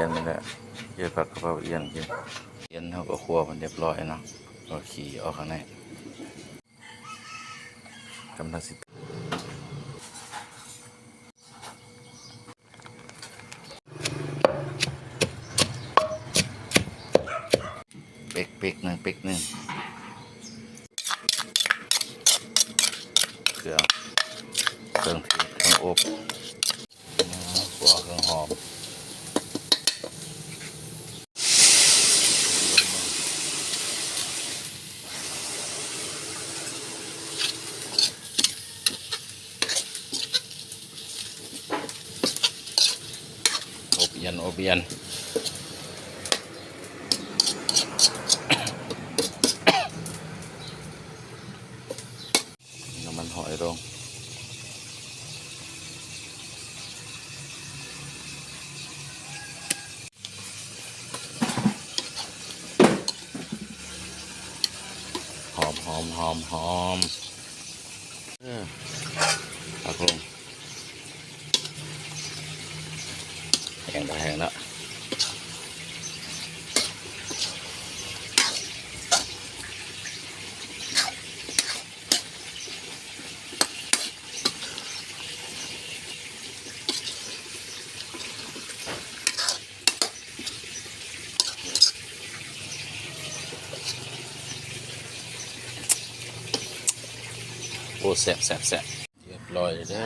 ຽນນີ້ແຫຼະ ເຮັດຜັດກະເພົາອຽນກິນ. ອຽນເຮົາກໍຂົ້ວມັນຮຽບຮ້ອຍເນາະ ກໍຂີ້ອອກຂ້າງໃນ ກຳລັງຊິ ເປັກ ເປັກໜຶ່ງ ເປັກໜຶ່ງ ເຄື່ອງ ເຄື່ອງເທດ ເຄື່ອງອົບ ອືມ ຂົ້ວເຄື່ອງຫອມ ອົບອຽນ ອົບອຽນ ນ້ຳມັນຫອຍລົງ ຫອມ ຫອມ ຫອມ ຫອມ ເອີ ຜັກລົງ ແຫ້ງກໍແຫ້ງເນາະ ໂອ້ ແຊບ ແຊບ ແຊບ ຮຽບຮ້ອຍເດີ.